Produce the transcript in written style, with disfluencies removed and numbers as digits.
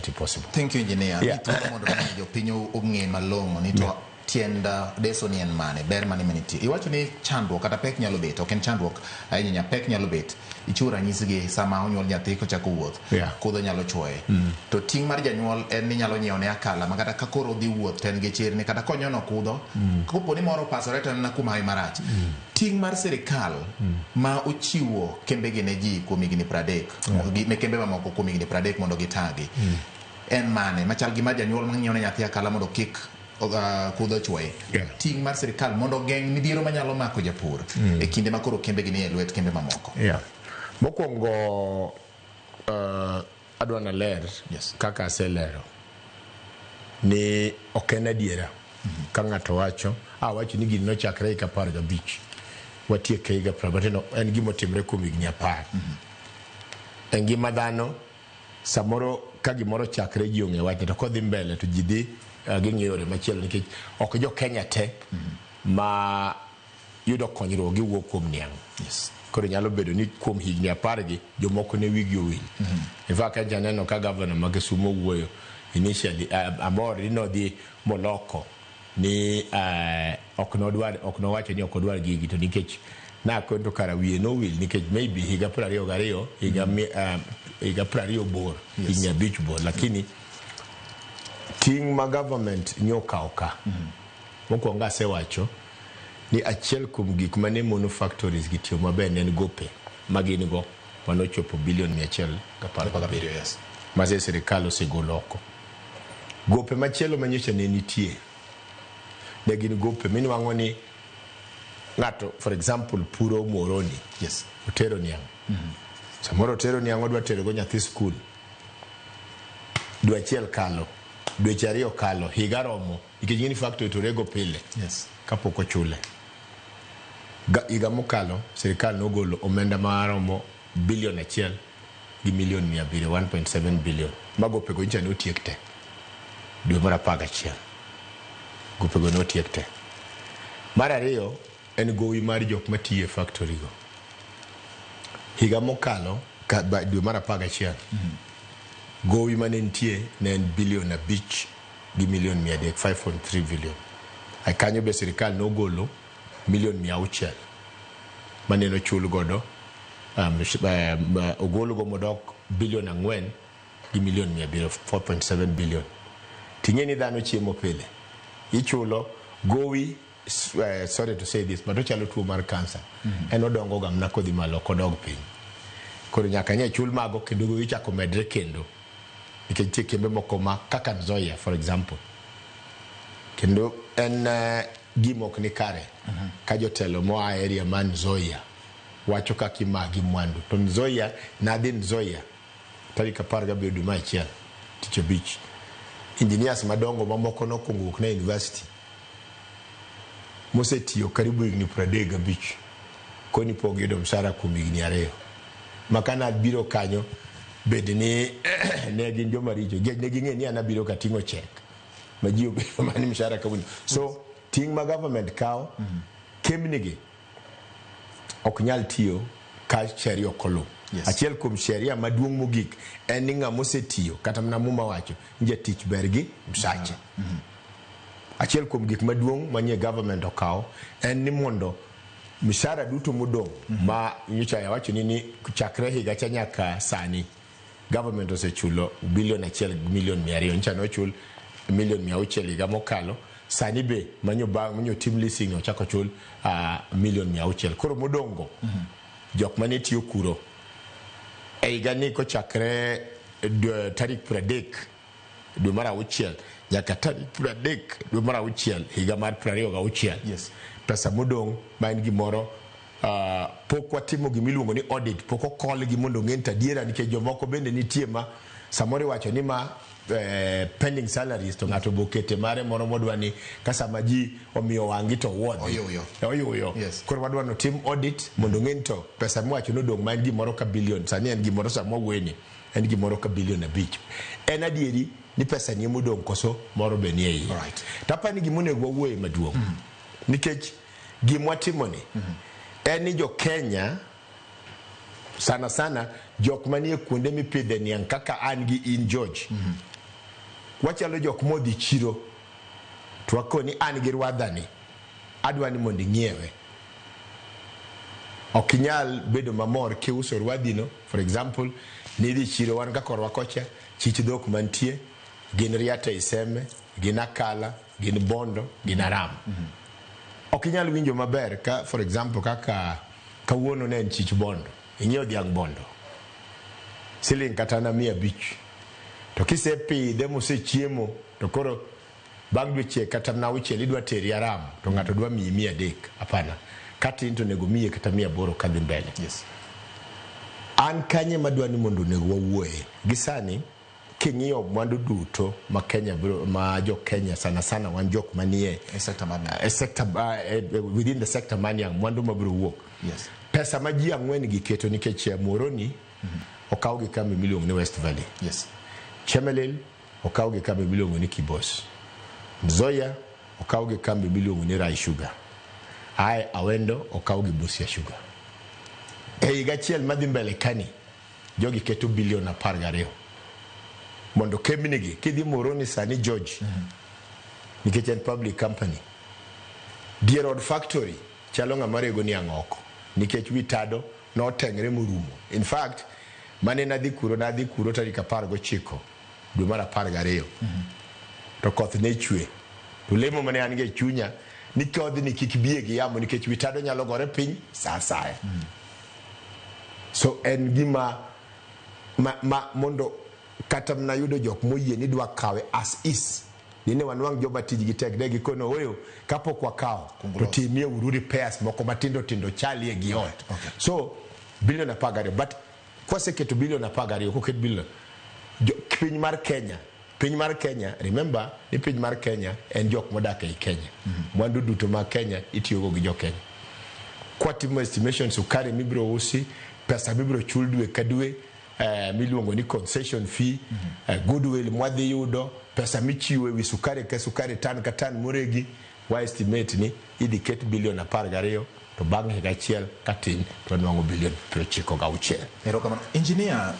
humanity possible. Thank you, engineer. Ni thuolo mondo mi jopiny ong'e malong'o ni to tiend deso ni en mane, ber mane manitie. Iwacho ni chandruok kata pek nyalo bet, ok en chandruok ahinya, pek nyalo bet. Ichiwo ranyisi gi sama onyuol nyathi kochako wuoth, kudho nyalo chuoye. To ting' mar janyuol en ni nyalo nyiewo ne akala ma kata ka koro odhi wuoth to en gi chirni, kata konyono kudho, kopo ni moro opasore to en mana kuom hawi marach. Ting' mar sirikal ma ochiwo kembegi ne ji kuom higni 30, ne kembe mamoko kuom higni 30 mondo gitagi, en mane? Machal gi mar janyuol mang'iewo ne nyathi akala mondo kik kudho chuoye. Ting' mar sirikal mondo ogeng' midhiero manyalo mako japur e kinde ma koro kembegi ni e lwet kembe mamoko. Mokwongo adwa naler kaka aselero ni ok en adiera ka ng'ato wacho awacho ni gini nochakre higa 15 watieke higa 20, en gima otimre kuom higni 10. E ngima dhano samoro ka gimoro chakre ji ong'e wachne, to kodhi mbele to ji dhi ging'iyo yore machielo, nikech ok jo Kenya te ma yudo konyruok giwuok kuom niang'. Koro nyalo bedo ni kuom higni 10 gi jomoko ne wigi owil. In fact, kacha aneno ka governor ma Kisumu wuoyo initially, amor ni nodhi moloko ni ok nodwar, ok nowacho ni ok odwar gigi, to nikech nakon to kara wiye nowil, nikech maybe higa 22 higa higa 20 bor, higni 5 bor, lakini ting' ma government nyokawo ka mokwongo asewacho ni achiel kuom gik mane mono factories gi tiyo maber ne en gope ma gin go manochopo bilion 117. Ma sirikal osegolo oko. Gope machielo manyocha ne nitie ne gin gope minwang'o ni ng'ato, for example, puro Muhoroni, otero niang', samoro otero niang' odwa tero go nyathi skul, dwe achiel kalo, dweche 2 kalo, higa romo, nikech ing'e ni factory to rego pile kapok ochule. Higa mokalo sirikal nogolo omenda maromo bilion 1 gi milion 700, 1.7 billion. Ma gopego nyocha notiek te dwe mar 11, gopego notiek te. Mar ariyo en gowi mar jok matiyo e factory go. Higa mokalo dwe mar 11, gowi mane nitie ne en bilion 5 gi milion 300, 5.3 billion. Ai kanyo be sirikal nogolo milion 600 mane nochul godo, ogolgo modok bilion 4 gi milion 700, 4.7 billion. Ting'e ni dhano chiemo pile, ichulo gowi, sorry to say this, but ochalo tuo mar kansa, en odongo ga mana kodhi malo, ok odog piny. Koro nyaka nye chul mago kendo gowi chako medre kendo, nikech nitie kembe moko ma kaka Nzoia, for example, kendo en gima ok ni kare ka jotelo moa e area mar Nzoia wacho kaka imagi mwandu. To Nzoia, nadhi Nzoia tarik 17 dwe mar 1, tich abich. Engineers madongo mamoko nokwongo wuok na university mosetiyo karibu higni 35 koni pok giyudo mshahara kuom higni 2. Ma kana biro kanyo bed ni ne gin joma richo, ne ging'e ni an abiro kating'o check ma ji obedo mani mshahara kawuono. So ting' ma government kawo, kembni gi ok nyal tiyo ka sheria ok oluw. Achiel kuom sheria maduong' mogik en ni ng'ama osetiyo, kata mana Muma wacho ni jatich ber gi msache. Achiel kuom gik maduong' manye government okawo en ni mondo mshahara duto modong' ma nyocha awacho ni chakre higa cha nyaka sani government osechulo bilion 1 gi milion 200, nyocha nochul milion 600 higa mokalo, sani be manyo bang' manyo tim leasing ochako chul milion 600. Koro modongo jok mane tiyo kuro e higa ni kochakre tarik 30 dwe mar 6 nyaka tarik 30 dwe mar 6 higa mar 26. Pesa modong' ma en gimoro pok watimo gimiluongo ni audit, pok okolgi mondo ong'e ni to adiera, nikech jomoko bende nitie ma samoro iwacho ni ma pending salaries to ng'ato bokete mare moro modwa ni ka sama ji omiyo wang'i to wuodhi Oyuyo. Oyuyo. Koro wadwa ni otim audit mondo ong'e ni to pesa miwacho ni odong' ma en gimoro ka bilion, sani en gimoro sama wawuoyeni en gimoro ka bilion 5. En adieri ni pesa ni emodong' koso moro be nie iye. To aparo ni gima onego wawuoye maduong', nikech gima watimoni en ni jo Kenya sana sana jok manie kuonde mipidhe niang' kaka an gi in George, Wachalo jok modhi chiro to wakoni an gi rwadhani adwa ni mondo ing'iewe. Ok inyal bedo mamor kiuso rwadhino. For example, nidhi chiro wan ka korwa kocha, chich dhok mantie gin Riata Iseme, gin Akala, gin Bondo, gin Aram. Ok inyal winjo maber ka, for example, kaka kawuono ne en chich Bondo, ing'iewo dhiang' Bondo siling kata na 500, to kisepidhe mosechiemo to koro bang' dweche kata mana 6 idwa teri Aram to ng'ato dwa miyi 300. Hapana, katin to onego miye kata 800 kadhi mbele. An kanye madwa ni mondo onego wawuoye gi sani, king'iyo mwandu duto ma Kenya biro, ma jo Kenya sana sana wan jok manie e sector mar e sector, within the sector manie mwandu mabiro wuok, pesa ma ji 4 gi keto nikech Muhoroni okaw gi kambi miluongo ni West Valley, Chemelil okaw gi kambi miluongo ni Kibos, Nzoia okaw gi kambi miluongo ni Rai Sugar, ae Awendo okaw gi Busia Sugar. E higa achiel madhi mbele kani, jogi keto bilion 12 mondo kembnigi. Kidhi Muhoroni sani, George, nikech en public company, dier od factory chalo ng'ama rego niang' oko nikech wi tado noteng're morumo. In fact, mane nadhi kuro, nadhi kuro tarik 19 dwe mar 12, to koth ne chwe, to lemo mane an go e chunya ni kodhni kik bie gi yamo nikech wi tado nyalo gore piny sa asaya. So en gima ma mondo kata mana yudo jok moyie ni dwa kawe as is, dine wanwang' joma tijgi tek de gikono oyo kapok wakawo to timie uru repairs moko matindo tindo chalie gi ot. So bilion 12, but kwaseketo bilion 12, koket bilion piny mar Kenya, piny mar Kenya, remember ni piny mar Kenya en jok modak ei Kenya. Mwandu duto mag Kenya itiyogo gi jo Kenya. Kwatimo estimation, sukari mibiro usi, pesa mibiro chul dwe ka dwe, miluongo ni concession fee, goodwill mwadhi yudo, pesa michiwo ewi sukari ka sukari tan ka tan moregi, wa estimate ni idhi ket bilion 12 to bang' higa achiel katin to wanwang'o bilion 96. Erokamano, engineer.